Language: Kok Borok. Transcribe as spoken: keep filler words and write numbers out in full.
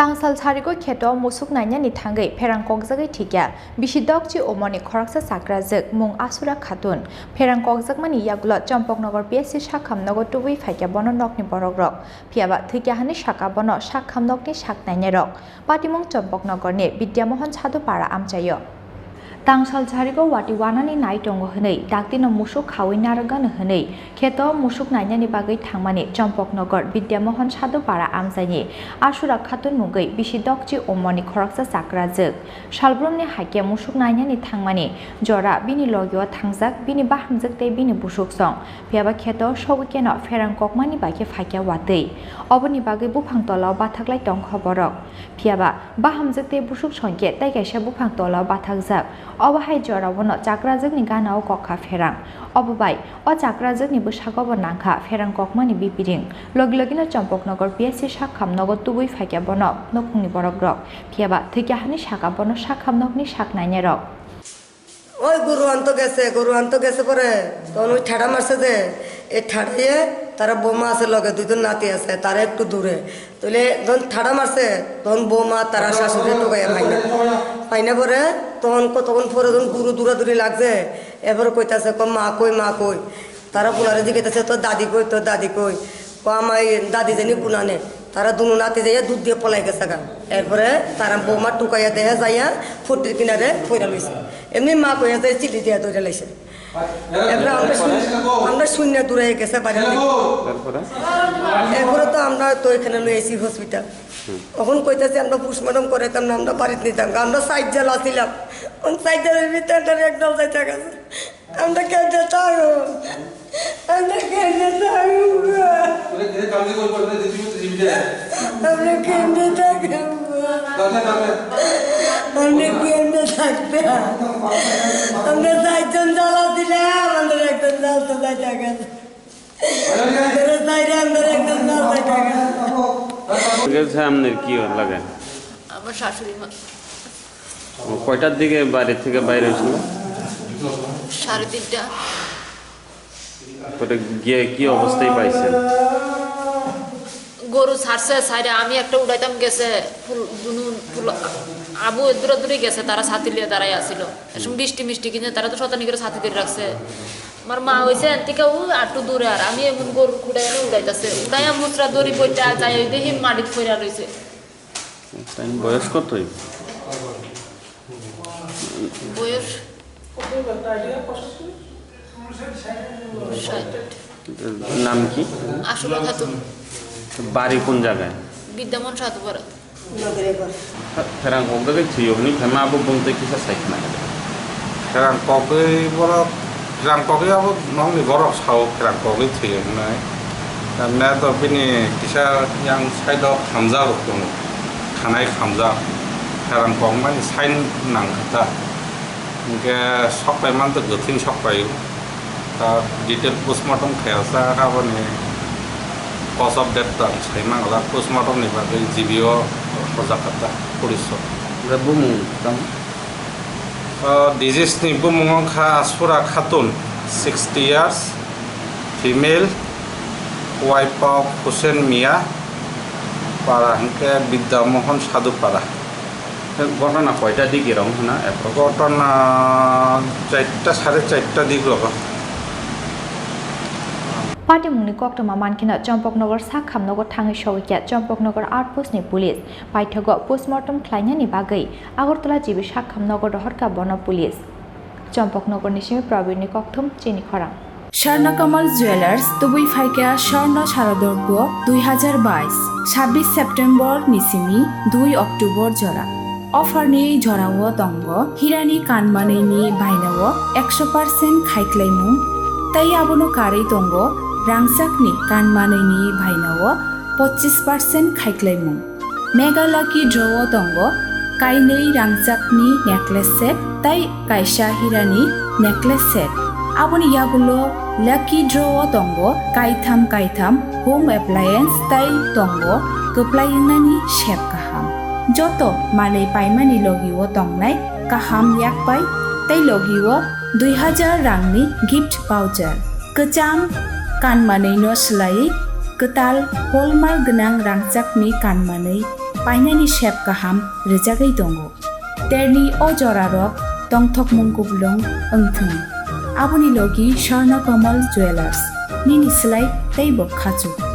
Tangsal sarigo kheto musuk nainani thangwi pherang kokjagwi thikya bisi dokchi umorni khoroksa chakrajwk mung Asura Khatun. Pherang kokjakmani yagulo Champaknagar P S C sakham nogo tubui phaikya bono nokni borokrok. Phiyaba thwikya hwnwi sakha bono sakham nokni sak nainairok. Patimung Champaknagarni Bidyamohan Sadhupara amchaio. Tangsal sarigo wati wanani nai tongo hwnwi, daktino musuk khaui narwkgano hwnwi, kheto musuk nainani bagwi thangmani Champaknagar Bidyamohan Sadhupara amchaini Asura Khatun mungwi bisi dokchi umorni khoroksa chakrajwk. Salbrumni hakhe musuk nainani thangmani jora bini logio thangjak bini bahamjwk tei bini busuksong. Phiyaba kheto sogwi keno pherang kokmani bai khe phaikya watwi. Oboni bagwi buphang tolao bathaklai tongkha borok. Phiyaba bahamjwk tei busuk songkhe tei kaisa buphang tolao bathakjak. Obo hai jorao bono chakrajwkni ganao kokha pherang. Obo bai o chakrajwkni bwsago bo nangkha pherang kokmani bipiring. Logi logino Champaknagar P S C sakham nogo tubui phaikya bono nukhungni borokrok. Phiyaba thwikya hwnwi sakha bono sakham nokni sak nainairok. ওই গরু আনতে গেছে, গরু আনতে গেছে পরে তখন ওই ঠাডা মারছে যে, এই ঠাডাইয়ে তারা বৌমা আছে লগে, দুইজন নাতি আছে, তারা একটু দূরে। তাহলে যখন ঠাডা মারছে, তখন বৌমা তারা শাশুড়ি টোকাইয়া পাই না। পাই না পরে তখন কতক্ষণ পরে যখন গরু দৌড়াদৌড়ি লাগছে, এরপরে কইতাছে, "কো মা কই, মা কই?" তারা পুনারে জিজ্ঞাসা, "তোর দাদি কই, তোর দাদি কই?" কো, "আমার এই দাদি জানি কুনানে।" তারা দুনো নাতি যাইয়া দুধ দিয়ে পলাই গেছে গা। এরপরে তারা বৌমা টুকাইয়া দেহে যাইয়া ফুটির কিনারে পইরা লইছে। এমনি মা কইয়া যায় চিঠি দিয়া ধরে লাইছে। এরপরে আমরা শুন-, আমরা শূন্য দূরে গেছে বাড়ি থেকে। তারপরে? এরপরে তো আমরা তো এখানে লই আইছি হসপিটাল। হুম। এখন কইতাছে আমরা পোস্টমর্টম করাইতাম না, আমরা বাড়িতে নিতাম। আমরা সাইড জাল আসিলাম। কোন সাইড জালের ভিতরে একটা একদল যাইতে গেছে। আমরা কেমনে থাকবো? আমরা কেমনে থাকবো? আমরা কেমনে থাকবো? আমরা কেমনে থাকতাম? আমরা চারজন জ্বালা দিলাম, আমাদের একজন জ্বালতে যায় টাকা। আমরা চাইলে আমাদের একজন জ্বালতে টাকা। ঠিক আছে, আপনার কি লাগে? আমার শাশুড়ি মা। ও, কয়টার দিকে বাড়ি থেকে বাইরে হয়েছিল? সাড়ে তিনটা। পরে গিয়ে কি অবস্থায় পাইছেন? গরু ছাড়ছে, ছাইরে আমি একটা উড়াইতাম গেছে, ফুল, দুনু, ফুল, আবু দূরে দূরে গেছে, তারা ছাতি লিয়ে দাঁড়াই আছিল। এখন বৃষ্টি মিষ্টি কিনে তারা তো শতানি করে ছাতি ধরে রাখছে। আমার মা হইছে এন থেকে ও একটু দূরে, আর আমি এমন গরু খুঁড়াই এনে উড়াইতেছে, উড়াইয়া মুচড়া দড়ি বইটা যাই ওই দেখি মাটিত পড়ে রয়েছে। তাই বয়স কত হইব? বয়স ষাট। নাম কি? আশুরা খাতুন। বাড়ি কোন জায়গায়? বিদ্যামন Sadhupara. Pherang kok dagwi thwiyo hwnwi phaima abo bumtwi kisa sai khna. Pherang kogwi borok, pherang kogwi abo nokni borok sao pherang kogwi thwiyo hwnwi. Tamni to bini kisa yang side o khamjak rok tongo, khanai khamjak, pherang kokmani sign nang kha ta. Hinkhe sokpai mantwk, kwthwini sokpai o. Ta detail postmortem khaijak, aboni cause of death ta ang sai mangla, postmortem ni bagwi G B o hojak kha ta police o. Bumung tamo? O disease ni bumung wngkha Asura Khatun, sixty years, female, wife of Hussein Mia, para hwnkhe Bidya Mohan Sadhu para. ঘটনা কয়টা দিকে রং হনা এত? ঘটনা চারটা, সাড়ে চারটা দিক রকম। Patimungni koktwma mankhe no Champaknagar sak khamnogo thangwi sogwi kha Champaknagar outpost ni police. Paithago postmortem khlainani bagwi Agartala G B sak khamnogo rohorkha bono police. Champaknagar ni simi Prabirni kokthum chini khorang. Swarnakamal Jewellers tubui phaikha Swarno Sharadorgo dui hazar bais, sabbish September ni simi dui October jora. Offer ni jorao tongo hirani kanmanwi ni bainao ekso percent khaiklaimung, tei abono karwi tongo rangchakni kanmanwi ni bainao pochis percent khaiklaimung. Mega Lucky Draw o tongo kainwi rangchakni necklace set tei kaisa hirani necklace set. Aboni yagulo Lucky Draw o tongo kaitham kaitham home appliance tei tongo kwplai wngnani sep kaham. Joto manwi paimani logi o tongnai kaham yak pai tei logi o dui hazar rangni gift voucher. Kwcham kanmanwi no swlaiwi kwtal hallmark gwnang rangchakni kanmanwi painani sep kaham rwjagwi tongo. Terni o jorarok tongthokmung kupulung wngthwng. Aboni logi Swarna Kamal Jewellers, nini slai teibo khachuk.